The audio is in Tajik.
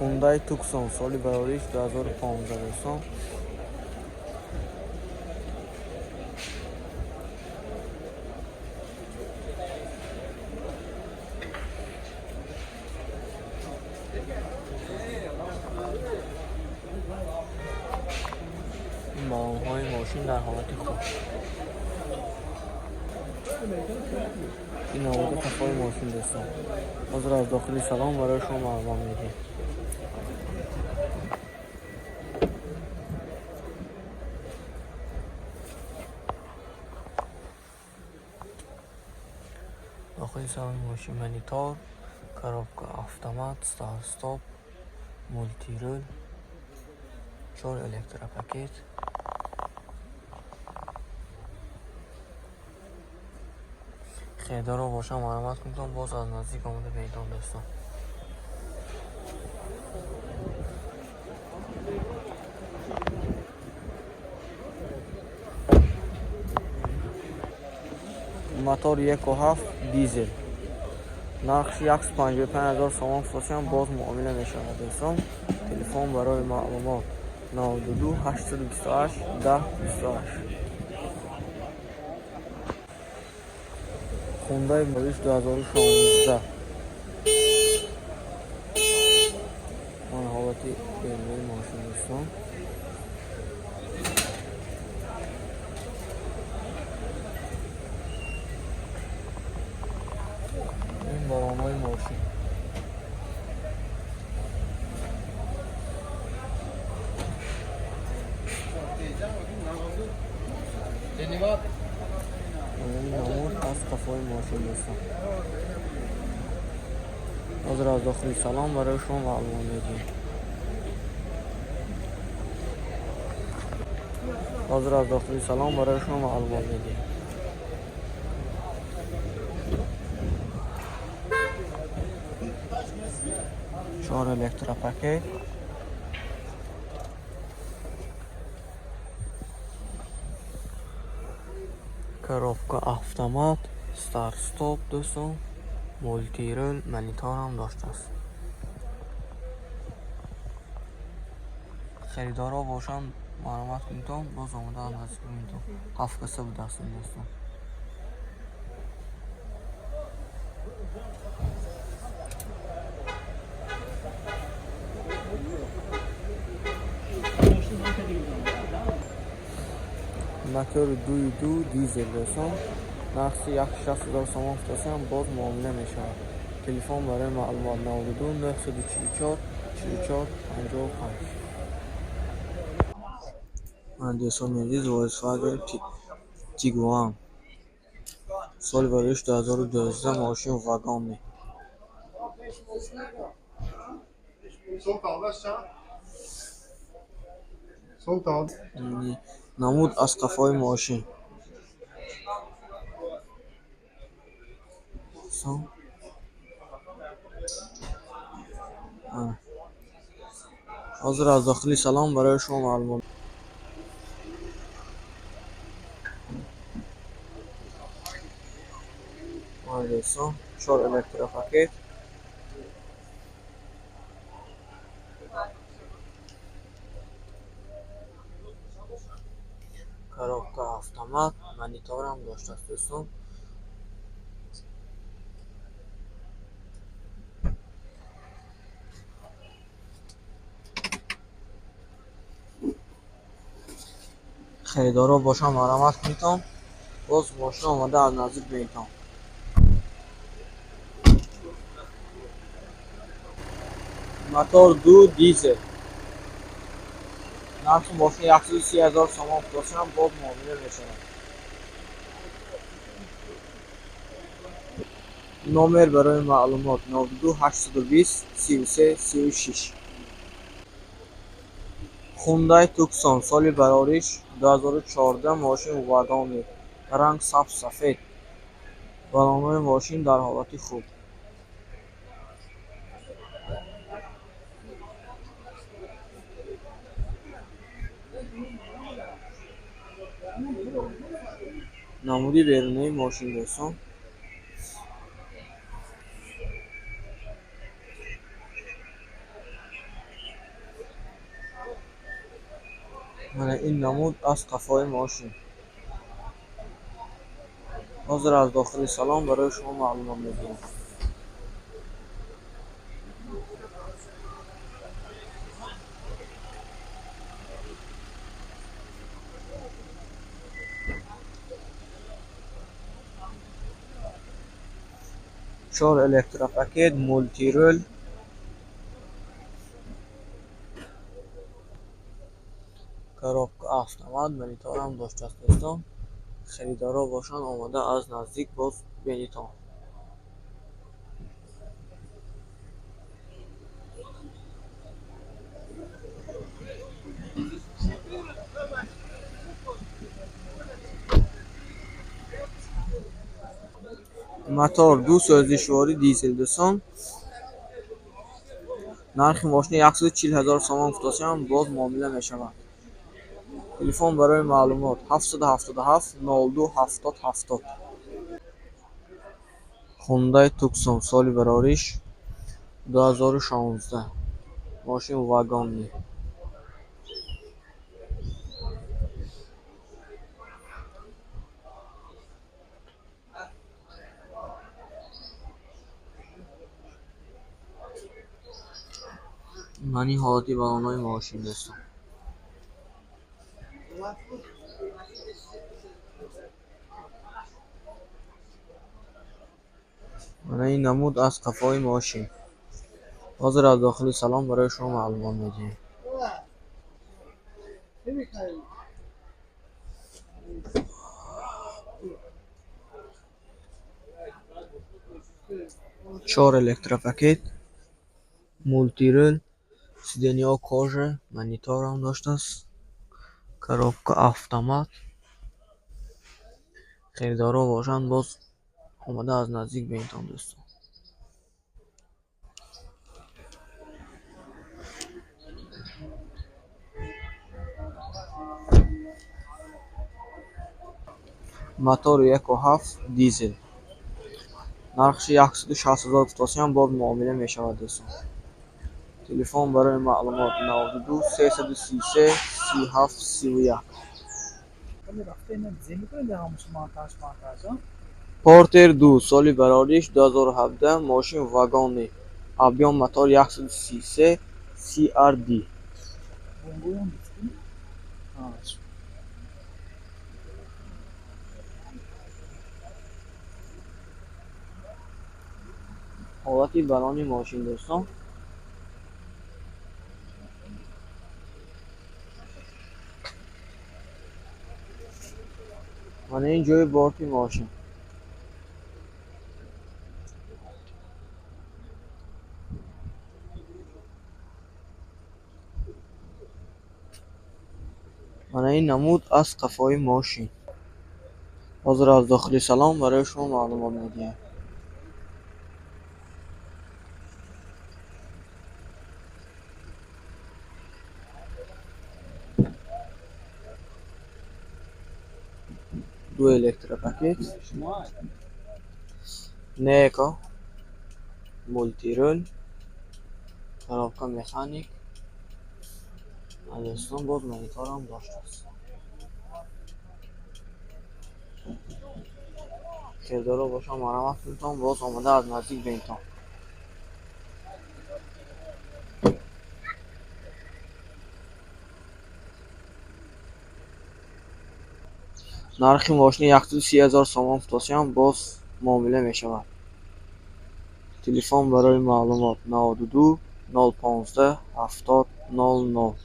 Хундай Туксон, соли барориш 2015, дӯстон. Ин баллонҳои мошин дар ҳолати хуб. Ин овода қафои мошин, дӯстон. Ҳозир аз дохили салон барои шумо маълумот медиҳем. Дохили салони мошин монитор, коробка автомат, старт-стоп, мультирул, чор электропакет. Хелдаро бошам, марҳамат кунтон, боз аз наздик омода бинедон, дӯстон. Мотор 1,7 дизел. Нархи 155 000 сомон фурӯшам, боз муомила мешавад, дӯстон. Телефон барои маълумот 92 828 10 28. Хундай Мовиш 2016. Ман ҳолати берунаи мошин, дӯстон. Ин баллонҳои мошин. Ин намуд аз қафои мошин, дӯстон. Ҳозир аз дохили салон барои шумо маълумот медиҳем. Ҳозир аз дохили салон барои шумо маълумот медиҳем. Чор электропакет. Коробка автомат, старт-стоп, дӯстон, мультирул, мониторам доштааст. Харидорҳо бошанд, марҳамат кунедон, боз омода аз наздик бинедон. Ҳафт каса будастанд, дӯстон. Мотори 2,2 дизел, дӯстон. Нархи 160 000 сомон фурӯшам, боз муомила мешавад. Телефон барои маълумот 92 944 44 55. Ман, дӯстони азиз, Volkswagen Tiguan. Соли бароиш 2012, мошин вагонный. Намуд аз қафои мошин. Ҳозир аз дохили салон барои шумо маълумот. Дӯстон, чор электропакет. Коробка автомат, мониторам доштааст, дӯстон. Харидорҳо бошанд, марҳамат кунедон, боз мошин омода аз наздик бинедон. Мотор 2 дизел. Нархи мошин 130 000 сомон фурӯшам, боз муомила мешавад. Номер барои маълумот 92 820 33 36. Хундай Туксон, соли барориш 2014, мошин вагонный, ранг сабз сафед. Баллонҳои мошин дар ҳолати хуб. Намуди берунаи мошин, дӯстон. Мана ин намуд аз қафои мошин. Ҳозир аз дохили салон барои шумо маълумот медиҳем. Чор электропакет, мултирул, коробка автомат, мониторам доштааст дӯстон. Харидоро бошанд, омода аз наздик боз бинитон. Мотор ду сӯзишворӣ дизел дӯстон. Нархи мошина 140 000 сомон гуфтасиам, боз муомила мешавад. Телефон барои маълумот 777 02 70 70. Hyundai Tucson соли барориш 2016. Мошин вагонный. Ман ин ҳолати баллонҳои мошин дӯстон. Мана ин намуд аз қафои мошин. Ҳозир аз дохили салон барои шумо маълумот медиҳем. Чор электропакет, мултирул, сиденьяҳо кожа, мониторам доштааст, коробка автомат. Харидоро бошанд, боз омода аз наздик бинитон дӯстон. Мотори 1,7 дизел. Нархи 160 000 гуфтасиам, боз муомила мешавад дӯстон. Телефон барои маълумот 92 333 37 31. Портер 2 соли барориш 2017, мошин вагонный. Объем мотор 133 CRD. Ҳолати баллони мошин дӯстон. Мана ин ҷои борти мошин. Мана ин намуд аз қафои мошин. Ҳозир аз дохили салон барои шумо маълумот медиҳем. Ду электропакет, Неко, мултирул, коробка механик. Дӯстон, боз мониторам доштааст. Харидоро бошанд, марҳамат кунитон, боз омода аз наздик бинитон. Нархи мошина 130 000 сомон гуфтасиам, боз муомила мешавад. Телефон барои маълумот 92 015 70 00.